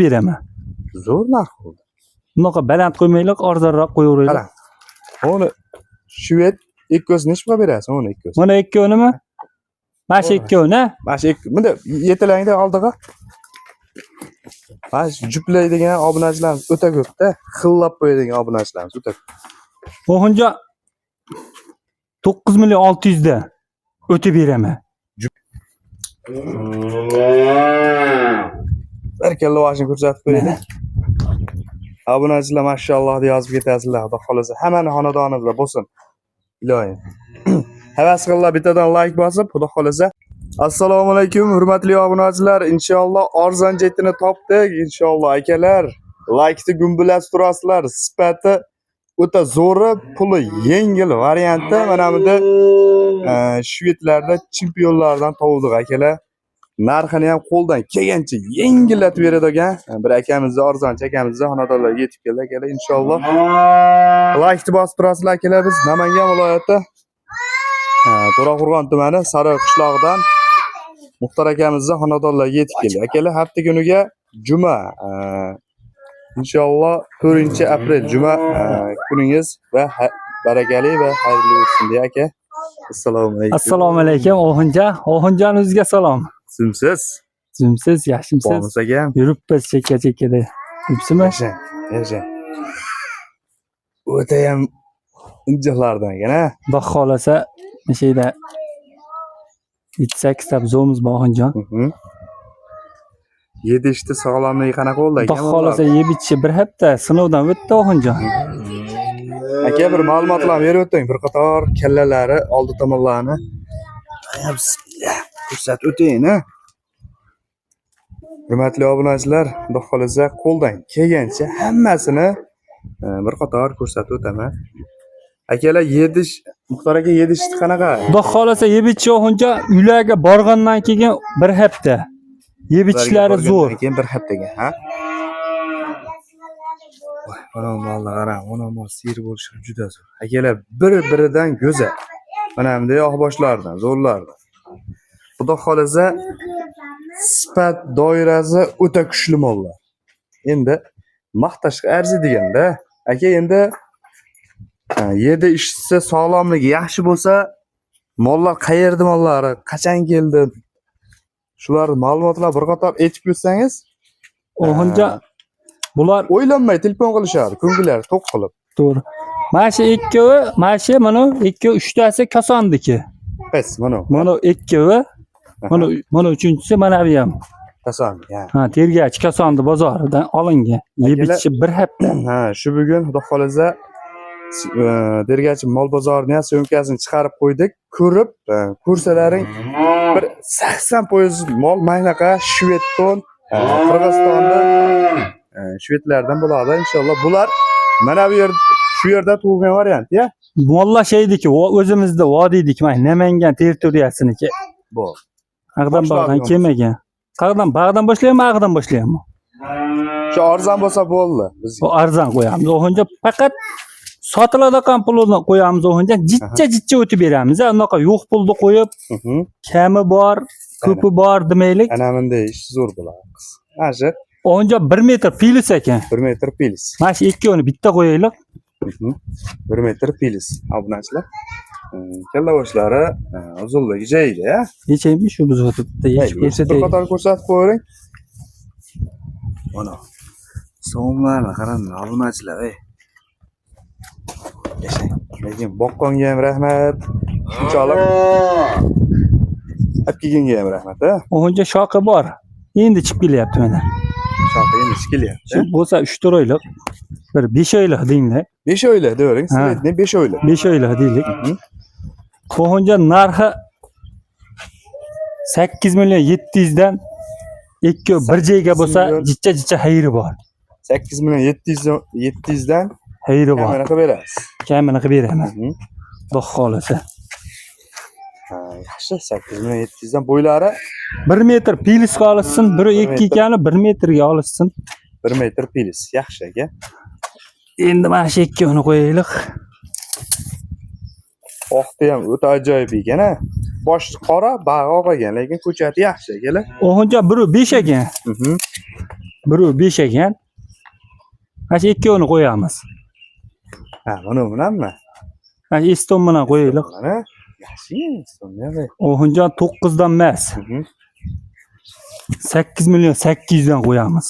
Beraman. Zo'r narx bo'ldi. Bunaqa baland qo'ymaylik, arzonroq qo'yaveraylik. Qarang. Uni shved ikkovsini nechi pulga berasiz? Uni ikkovsini. Mana ikkovini? Mana shu ikkovini? Mana shu ikki, bunda yetalangda oldiga. Mana shu juplaydigan obunachilarimiz o'ta ko'pda, xillab qo'yadigan obunachilarimiz o'ta ko'p. Oxunjon 9 million 600 da o'tib beraman. Bir kalla boshini ko'rsatib qo'yaylik. Obunachilar mashalloh deb yozib ketasizlar, xudo xolasa. Hammani xonadonimizda bo'lsin. Iloyim. Havas qilinglar bittadan like bosib, xudo xolasa. Assalomu alaykum hurmatli obunachilar. Inshaalloh arzon jetini topdik. Inshaalloh akalar, like'ni gumbulatib turasizlar. Sifati o'ta zo'ri, puli yengil varianti mana bunda shvedlarda chempionlardan topdik akalar. Narxini ham qo'ldan kelgancha yengillatib beradigan bir akamizni, arzonchi akamizni xonadonlarga yetib keldi akalar inshaalloh. Like'ni bosib turasizlar akalar. Biz Namangan viloyati To'raqo'rg'on tumani Saroy qishlog'idan Muxtor akamizni xonadonlarga yetib keldi. Akalar, hafta kuniga juma, inshaalloh 4-aprel juma kuningiz va barakali va xayrli o'tsin deya aka. Assalomu alaykum. Assalomu alaykum Oxunjon. Oxunjon o'ziga salom. Simsiz. Tuzimsiz, yaxshimisiz? Bormiz akam. Yuribmiz chekka chekkada. Yuribsizmi? Yashang, yashang. O'tayam injiqlardan ekan, ha? Xudo xolasa, o'sha yerda 7-8 ta buzovimiz bor Oxunjon. Yedishdi sog'lomligi qanaqa bo'ldi Xudo aka? xolasa yeb ichishi bir hafta sinovdan o'tdi Oxunjon. Aka, bir ma'lumotlarni berib o'ting. Bir qator kallalari, oldi tomonlarini. Ay, bismillah. Ko'rsatib o'tayin, ha. Hurmatli obunachilar, xudo xolasa qo'ldan kelgancha hammasini bir qator ko'rsatib o'taman. Akalar, yedish, Muxtor aka, yedishni qanaqa? Xudo xolasa yeb ichishi Oxunjon uylarga borgandan keyin bir hafta. Yeb ichishlari zo'r. Keyin bir haftaga, ha? Voy, mana molni qarang, mana mol siyir bo'lishi juda zo'r. Akalar, bir-biridan go'zal. Mana bunday oqboshlardan, zo'rlardan. Xudo xolasa sifat doirasi o'ta kuchli mollar. Endi maqtashga arziydiganda, aka endi ha, yerda ishsa sog'lomligi yaxshi bo'lsa, mollar qayerda mollari, qachon keldi? Shular ma'lumotlar bir qator aytib o'tsangiz, Oxunjon bular o'ylanmay telefon qilishadi, ko'ngillari to'q qilib. To'g'ri. Mana shu ikkovi, mana shu mana ikki uchtasi Kosonniki. Qaysi mana? Mana ikkovi, mana uchinchisi mana bu ham. Kason, ha. Ha, Tergachi Kosonni bozoridan olingan. Yeb Akalar- ichishi bir hafta. Ha, shu bugun xudo xolasa Tergachi mol bozorini ham syomkasini chiqarib qo'ydik. Ko'rib, ko'rsalaring bir 80% mol maynaqa shved to'n, Qirg'izistonda shvedlardan bo'ladi inshaalloh. Bular mana bu yer shu yerda tug'ilgan variant, ya? Mollar shaydiki, o'zimizda vodiydiki, mana Namangan territoriyasiniki. Bu. Ag'dan Boshlaydi bag'dan kelmagan. Qayerdan bag'dan boshlaymi, ag'dan boshlaymi? Shu arzon bo'lsa bo'ldi bizga. Bu arzon qo'yamiz. O'xuncha faqat sotiladigan pulini qo'yamiz o'xuncha jichcha jichcha o'tib beramiz. Unaqa yo'q pulni qo'yib, kami bor, ko'pi bor demaylik. Ana bunday ish zo'r bo'ladi. Ana shu O'xuncha 1 metr plyus ekan. 1 metr plyus. Mana shu ikkovini bitta qo'yaylik. 1 metr plyus obunachilar. Kallaboshlari uzunligi joyida, ya. Yechaymi shu buzovni bitta yechib Bir ko'rsataylik. qator ko'rsatib qo'ying. Mana. So'mlarni qarang, obunachilar, ey. Yashang. Lekin boqqonga ham rahmat. Shunchalik olib kelganga ham rahmat, ha. O'xuncha shoqi bor. Endi chiqib kelyapti mana. Shoqi endi chiqilyapti. Shu bo'lsa 3-4 oylik, bir 5 oylik denglar. 5 oylik deyvering, Ha. средний 5 oylik. 5 oylik deylik. O'xuncha narxi 8 million 700 dan ikki bir joyga bo'lsa million. jichcha jichcha xayri bor. 8 million 700 dan Xayri bor. kamini qilib berasiz. Kamini qilib beraman. Xudo xolasa. Ha, yaxshi, 8 million 700 dan bo'ylari 1 metr plyusga olishsin, biri Bir 2 metr. ekani 1 metrga olishsin. 1 metr plyus. Yaxshi aka. Endi mana shu ikkovini qo'yaylik. Oqti ham o'ta ajoyib ekan, ha. Bosh qora, bag'i oq ekan, lekin ko'chati yaxshi akalar. O'xuncha biri 5 ekan. 1.5 ekan. Mana shu ikkovini qo'yamiz. Ha, buni bilanmi? Mana shu Eston bilan qo'yaylik. Mana yaxshi, Estoniya. Oxunjon 9 dan emas. 8 million 800 dan qo'yamiz.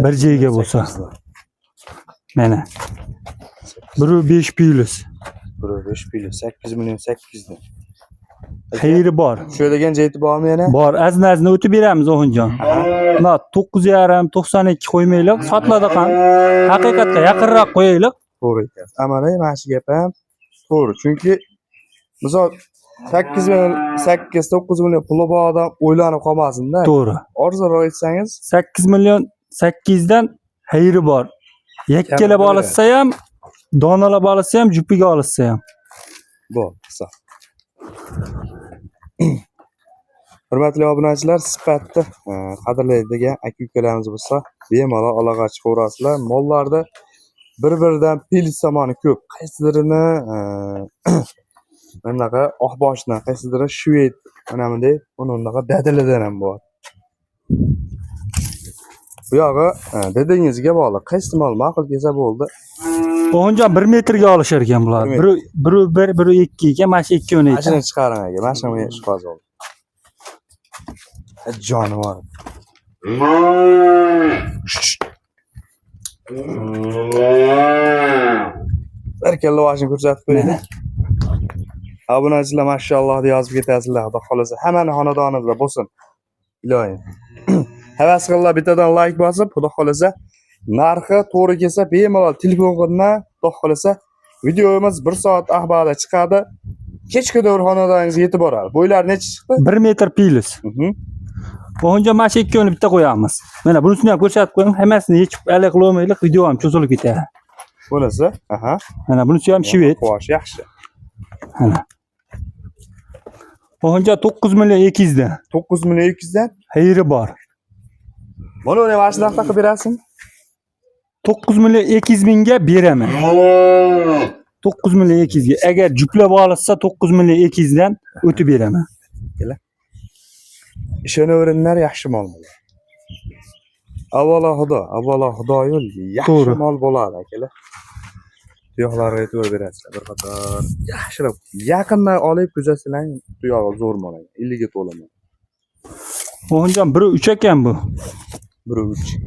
Bir joyga bo'lsa. Mana. 1.5 plus. 1.5 plyus 8 million 800 dan. Xayri bor. Tushadigan joyi bormi yana? Bor, azna-azna o'tib beramiz Oxunjon. Na 9.5, 92 qo'ymaylik, sotiladi ham. Haqiqatga yaqinroq qo'yaylik. To'g'ri aytasiz. Amali mana shu gap ham to'g'ri. Chunki misol 8 million 8 9 million puli bor odam o'ylanib qolmasin-da. To'g'ri. Arzonroq aytsangiz, 8 million 800 dan xayri bor. Yakkalab Kamida. olishsa ham, donalab olishsa ham, jupiga olishsa ham. Bo'ldi. Hisob. Hurmatli obunachilar, sifatni qadrlaydigan aka-ukalarimiz bo'lsa, bemalol aloqa chiqaverasizlar. Mollarda bir-biridan pil somoni ko'p. Qaysidirini bunaqa oqboshdan, qaysidir shved, mana bunday, uni unaqa dadilidan ham bor. Bu yog'i didingizga bog'liq. Qaysi mol ma'qul kelsa bo'ldi. Oxunjon 1 metrga olishar ekan bular. Bir Biri biri 1, biri 2 ekan, mana shu ikkovini Mana aytaman. shuni chiqaring aka, mana shunga ishqoz oldi. Jonivor. Bir kalla boshini ko'rsatib qo'ydi. Obunachilar mashalloh deb yozib ketasizlar, xudo xolasa. Hammani xonadonimizda bo'lsin. Iloyim. Havas qilinglar bittadan like bosib, xudo xolasa narxi to'g'ri kelsa bemalol telefon qilinglar, xudo xolasa videomiz 1 soat ahvolda chiqadi. Kechki davr xonadoningizga yetib boradi. Bo'ylari necha chiqdi? 1 metr plyus. Oxunjon mana shu ikkovini bitta qo'yamiz. Mana bunisini ham ko'rsatib qo'ying, hammasini yechib alik qilolmaylik, video ham cho'zilib ketadi. Bunisi, aha. Mana bunisi ham shved. Quvosh yaxshi. Mana. Oxunjon 9 million 200 dan. 9 million 200 dan. Xayri bor. Buni uni mana shu narxda qilib berasizmi? 9 million 200 mingga beraman. 9 million 200 ga. Agar juplab olishsa 9 million 200 dan o'tib beraman. Ishonaveringlar, yaxshi mol bo'ladi. Avvalo Xudo, avvalo Xudo yo'l, yaxshi To'g'ri. mol bo'ladi akalar. Tuyoqlarga e'tibor berasizlar bir qator. Yaxshilab yaqindan olib kuzatsalang, tuyog'i zo'r mol ekan, 50 ga to'la mol. Oxunjon 1.3 ekan bu. 1.3.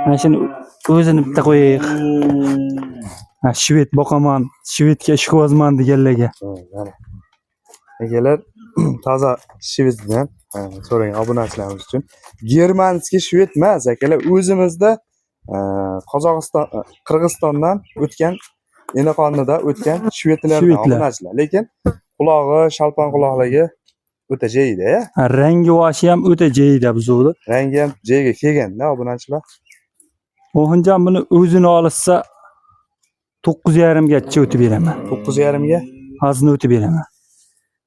Mana shuni o'zini bitta qo'yaylik. Ha, shved boqaman, shvedga ishqibozman deganlarga. Mana. Akalar, toza shveddan so'rang obunachilarimiz uchun. Germanskiy shved emas, akalar, o'zimizda Qozog'iston, Qirg'izistondan o'tgan, Enaxonida o'tgan shvedlardan Shvedlar. obunachilar. Lekin qulog'i, shalpon quloqligi o'ta jeydi. Ha, rangi voshi ham o'ta jeyda buzuvdi. Rangi ham jeyga kelganda obunachilar. Oxunjon buni o'zini olishsa 9.5 gacha o'tib beraman. 9.5 ga Hozir o'tib beraman.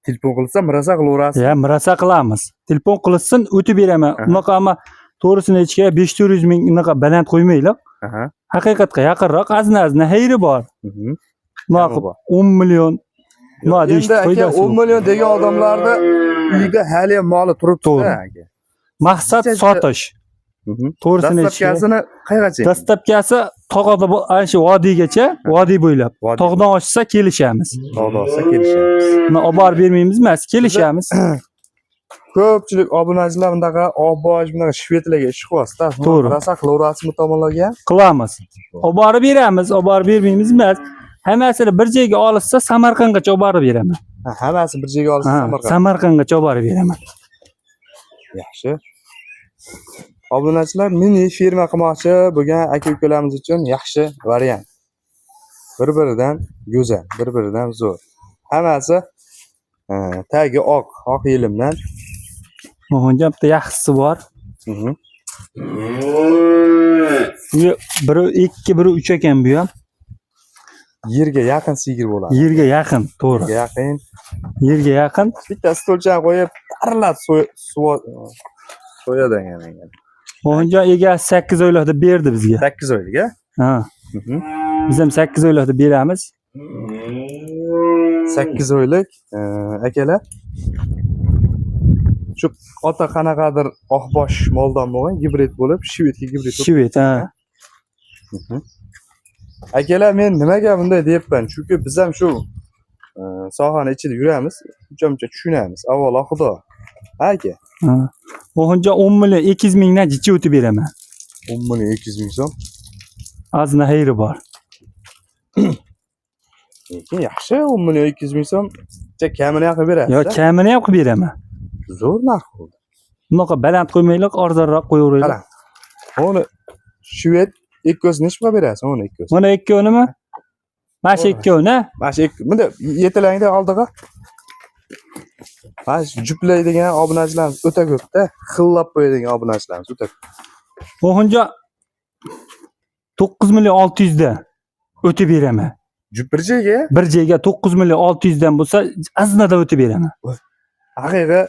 Telefon qilsa mirasa qilaverasiz. Ya, mirasa qilamiz. Telefon qilsin, o'tib beraman. Aha. Unaqa ammo to'g'risini aytishga 5-400 ming unaqa baland qo'ymaylik. Aha. Haqiqatga yaqinroq, azna-azna xayri bor. Unaqa Kami bor. 10 million. Nima Endi deyishdi, aka foydasi 10 yo'q. million degan odamlarda uyda hali ham moli turibdi To'g'ri. aka. Maqsad sotish. To'g'risini aytishga. Dastavkasini qayergacha? Dastavkasi tog'ada ana shu vodiygacha, vodiy bo'ylab. Vodiy. Tog'dan oshsa kelishamiz. Tog'da olsa kelishamiz. Uni olib borib bermaymiz emas, kelishamiz. Ko'pchilik obunachilar bunaqa obbosh, bunaqa shvedlarga ishqibozda. To'g'ri. Rosa qilaverasizmi tomonlarga? Qilamiz. Olib borib beramiz, olib borib bermaymiz emas. Hammasini bir joyga olishsa Samarqandgacha olib borib beraman. Ha, hammasi bir joyga olsa Ha, Samarqand. Samarqandgacha olib borib beraman. Yaxshi. Obunachilar mini firma qilmoqchi bo'lgan aka-ukalarimiz uchun yaxshi variant. Bir-biridan go'zal, bir-biridan zo'r. Hammasi tagi oq, oq yelimdan. Mo'xonjon bitta yaxshisi bor. Bu biri 2, biri 3 ekan bu ham. Yerga yaqin sigir bo'ladi. Yerga yaqin, to'g'ri. Yerga yaqin. Yerga yaqin. Bitta stolchani qo'yib, tarlat so'yadi yana. Mo'xonjon egasi 8 oylikda berdi bizga. 8 oylik, a? Ha. Biz ham 8 oylikda beramiz. 8 oylik, akalar. Shu ota qanaqadir oqbosh moldan bo'lgan, gibrid bo'lib, shvedga gibrid bo'lib. Shved, ha. Akalar, men nimaga bunday deyapman? Chunki biz ham shu sohani ichida yuramiz, uncha-muncha tushunamiz. Avvalo Xudo. Ha aka, Ha. Oxunjon 10 million 200 mingdan jicha o'tib beraman. 10 million 200 ming so'm. Ozgina xayri bor. Lekin yaxshi, 10 million 200 ming so'm bitta kamini ham qilib berasiz. Yo, kamini ham qilib beraman. Zo'r narx bo'ldi. Bunaqa baland qo'ymaylik, arzonroq qo'yaveraylik. Qarang. Uni shved ikkovsini nechi pulga berasiz? Uni ikkovsini. Mana ikkovini-mi? Mana shu ikkovini? Mana shu ikki, bunday yetalangda oldiga. Mana shu juplaydigan obunachilarimiz o'ta ko'p-da, xillab qo'yadigan obunachilarimiz o'ta ko'p. Oxunjon 9 million 600 dan o'tib beraman. Jup bir joyga Bir joyga 9 million 600 dan bo'lsa, aznada o'tib beraman. Haqiqiy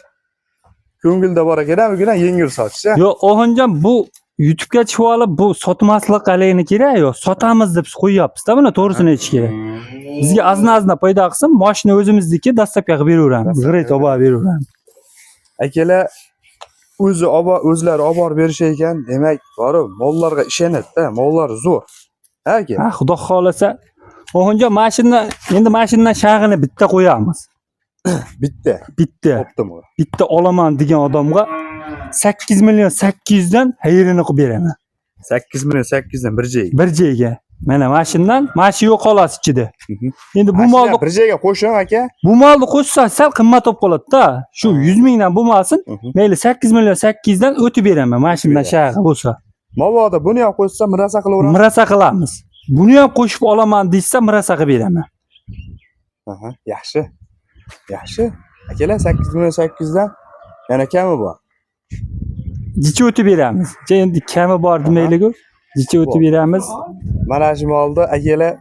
ko'ngilda bor ekan, bugun yengil sotish. Yo'q, Oxunjon, bu YouTube'ga chiqib olib, bu sotmaslik haligini kerak yo'q. Sotamiz deb qo'yyapmiz-da, buni to'g'risini aytish kerak. Bizga ozna-ozna foyda qilsin, mashina o'zimizniki, доставка qilib beraveramiz. G'ira olib beraveramiz. Akalar o'zi o'zlari olib borib berishar ekan, demak, borib mollarga ishonadi-da, mollar zo'r. Ha aka? Ha, xudo xohlasa, Oxunjon, mashina endi mashinadan shag'ini bitta qo'yamiz. Bitta. Bitta. Topdim. Bitta olaman degan odamga 8 million 800 dan xayrini qilib beraman. 8 million 800 dan bir joyga. Bir joyga. Mana mashinadan, mana shu yo'q xolos ichida. Endi bu molni bir joyga qo'shing aka. Bu molni qo'shsa sal qimmat bo'lib qoladi-da. Shu 100 mingdan bo'lmasin, mayli 8 million 800 dan o'tib beraman mashinadan shag'i bo'lsa. Mabodo buni ham qo'shsa mirasa qilaveramiz. Mirasa qilamiz. Buni ham qo'shib olaman deysa mirasa qilib beraman. Aha, yaxshi. Yaxshi. Akalar 8 million 800 dan yana kami bor. Jicha o'tib beramiz. Endi kami bor demaylik-ku. Jicha o'tib beramiz. Mana shu molni akalar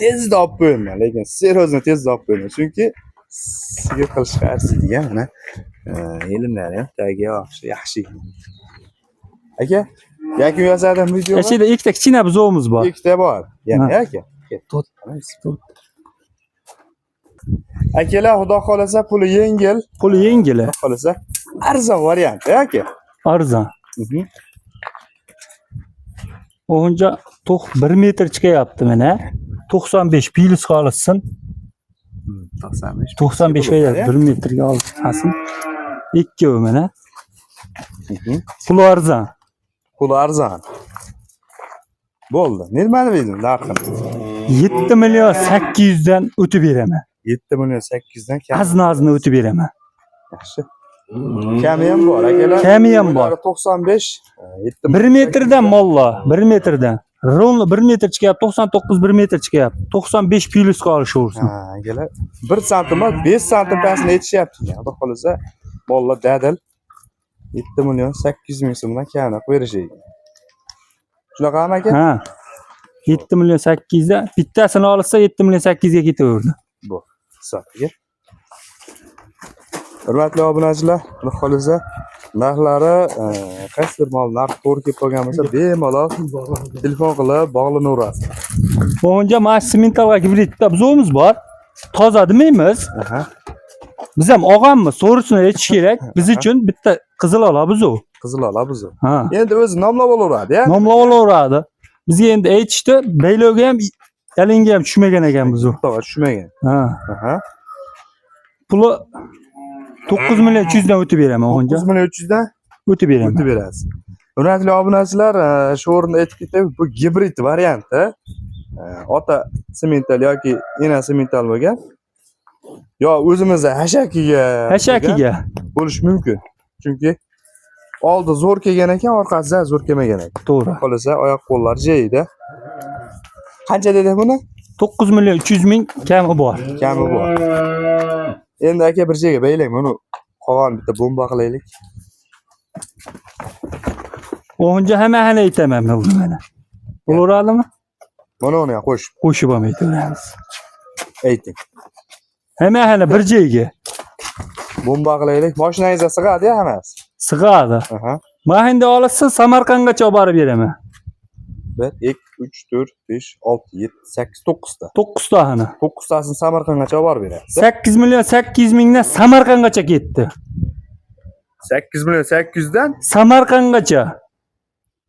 tezda olib qo'yinglar, lekin серьёзно tezda olib qo'yinglar. Chunki sigir qilishga arziydigan mana elimlari ham tagi yaxshi, yaxshi. Aka, yakun yasadim video. Ichida ikkita kichkina buzovimiz bor. Ikkita bor. Yana aka. To'rt. Akalar, xudo xolasa puli yengil, Puli yengil, xudo xolasa arzon variant, aka. Arzon. O'nja 1 metr chiqyapti mana. 95 plyus qolsin. 95. 95 ga 1 metrga olib chiqasin. Ikkovi mana. Puli arzon. Puli arzon. Bo'ldi. Nimani berding narxini? 7 million 800 dan o'tib beraman. 7 million 800 dan kam. Azna azna o'tib beraman. Yaxshi. Kami ham bor akalar. Kami ham bor. Bo'ylari 95, 7 1 metrdan mollo, 1 metrdan. Ровно 1 metr chiqyapti, 99 1 metr chiqyapti. 95 plyusga olishaversin. Ha, akalar 1 santim emas, 5 santim pastini aytishyapti. Xudo xolasa mollar dadil 7 million 800 ming so'mdan kamini qilib berish ekan. Shunaqami aka? Ha. 7 million 800 da bittasini olsa 7 million 800 ga ketaverdi. Bu hisobiga. Hurmatli obunachilar, xudo xolasa narxlari qaysidir mol narx to'g'ri kelib qolgan bo'lsa, bemalol telefon qilib bog'lanaverasiz. O'nga mana simentalga gibridda buzovimiz bor. Toza demaymiz. Biz ham og'ammiz, to'g'risini aytish kerak. Biz uchun bitta qizil ola buzov. Qizil ola buzov. Ha. Endi o'zi nomlab olaveradi, ya. Nomlab olaveradi. Bizga endi aytishdi, baylovga ham, yalinga ham tushmagan ekan buzov. To'g'ri tushmagan. Ha. Puli 9 million 300 dan o'tib beraman o'nga. 9 million 300 dan O'tib beraman. o'tib berasiz. Hurmatli obunachilar, shu o'rinda aytib ketay, bu gibrid varianti. Ota semental yoki ena semental bo'lgan. Yo o'zimizda hashakiga Hashakiga. bo'lishi mumkin. Chunki oldi zo'r kelgan ekan, orqasida zo'r kelmagan ekan. To'g'ri. Qolsa oyoq qo'llar joyida. Qancha dedi buni? 9 million 300 ming kami bor. Kami bor. Endi aka bir joyga baylang, buni qolgan bitta bomba qilaylik. O'nga hamma hali aytaman men buni mana. Bo'laveradimi? Mana uni ham qo'shib Qo'shib ham aytaveramiz. ayting. Hamma hali bir joyga Bomba qilaylik. Mashinangizga sig'adi hammasi. sig'adi. Men endi olsa Samarqandgacha olib borib beraman. 1 2 3 4 5 6 7 8 9 ta. 9 tani. 9 tasini Samarqandgacha olib borib berasiz. 8 million 800 mingdan Samarqandgacha ketdi. 8 million 800 dan Samarqandgacha.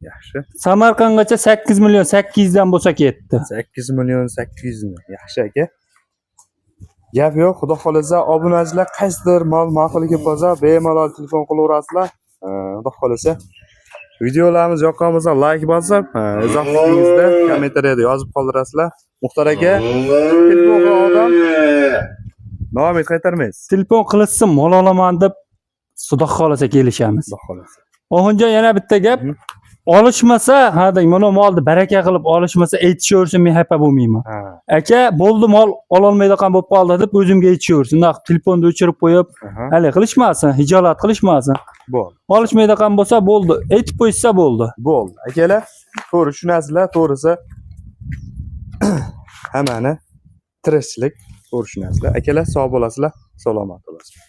Yaxshi. Samarqandgacha 8 million 800 dan bo'lsa ketdi. 8 million 800 ming. Yaxshi aka. Gap yo'q, xudo xolasa obunachilar qaysidir mol ma'qul kelib qolsa, bemalol telefon qilaverasizlar. Xudo xolasa videolarimiz yoqqan bo'lsa, like bosib, izoh qismingizda kommentariyada yozib qoldirasizlar. Muxtor aka, telefon qilgan odam noumid qaytarmaysiz. Telefon qilishsin, mol olaman deb, xudo xolasa kelishamiz. Xudo xolasa. Oxunjon, yana bitta gap. Olishmasa, ha deng, mana molni baraka qilib olishmasa, aytishaversin, men xafa bo'lmayman. Aka, bo'ldi, mol ololmaydigan bo'lib qoldi deb o'zimga aytishaversin. Bundoq telefonni o'chirib qo'yib, hali qilishmasin, hijolat qilishmasin. Bo'ldi. Olishmaydigan bo'lsa bo'ldi, aytib qo'yishsa bo'ldi. Bo'ldi. Akalar, to'g'ri tushunasizlar, to'g'risi hammani tirikchilik, to'g'ri tushunasizlar. Akalar, sog' bo'lasizlar, salomat bo'lasizlar.